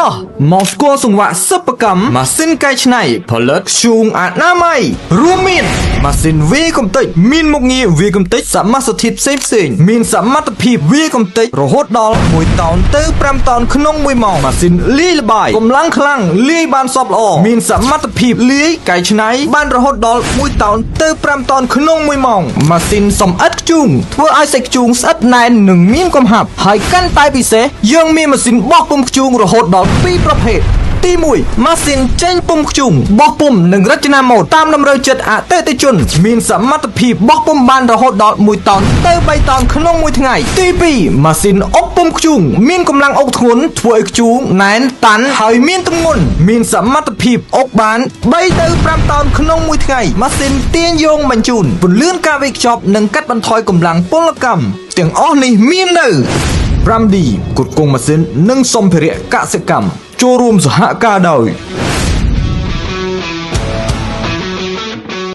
តោះមកស្គាល់សង្វាក់សិប្បកម្មម៉ាស៊ីនកែច្នៃផលិតធ្យូងអនាម័យរួមមានម៉ាស៊ីនវាយកំទេចមានមុខងារវាយកំទេចសមាសធាតុផ្សេងផ្សេងៗមានសមត្ថភាពវាយកំទេចរហូតដល់1តោនទៅ5តោនក្នុង1ម៉ោងម៉ាស៊ីនលាយល្បាយកម្លាំងខ្លាំងលាយបានសព្វល្អមានសមត្ថភាពលាយកែច្នៃបានរហូតដល់1តោនទៅ5តោនក្នុង1ម៉ោងម៉ាស៊ីនសំអិតធ្យូងធ្វើឲ្យសាច់ធ្យូងស្អិតណែននិងមានកំហាប់ហើយកាន់តែពិសេសយើងមានម៉ាស៊ីនបោះពុម្ពធ្យូងរហូតដល់2ប្រភេទ ទី1ម៉ាស៊ីនចេញពុម្ពធ្យូងបោះពុម្ពនិងរចនាម៉ូដតាមតម្រូវចិត្តអតិថិជន មានសមត្ថភាពបោះពុម្ពបានរហូតដល់1តោនទៅ3តោនក្នុងមួយថ្ងៃទី2ម៉ាស៊ីនអុកពុម្ពធ្យូងមានកម្លាំងអុកធ្ងន់ធ្វើឲ្យធ្យូងណែនតាន់ហើយមានទម្ងន់មានសមត្ថភាពអុកបាន3ទៅ5តោនក្នុងមួយថ្ងៃម៉ាស៊ីនទាញយោងបញ្ជូនពន្លឿនការវេចខ្ចប់និងកាត់បន្ថយកម្លាំងពលកម្មទាំងអស់នេះមាននៅ 5D គ្រប់គ្រងម៉ាស៊ីននិងសម្ភារៈកសិកម្មចូលរួមសហការដោយ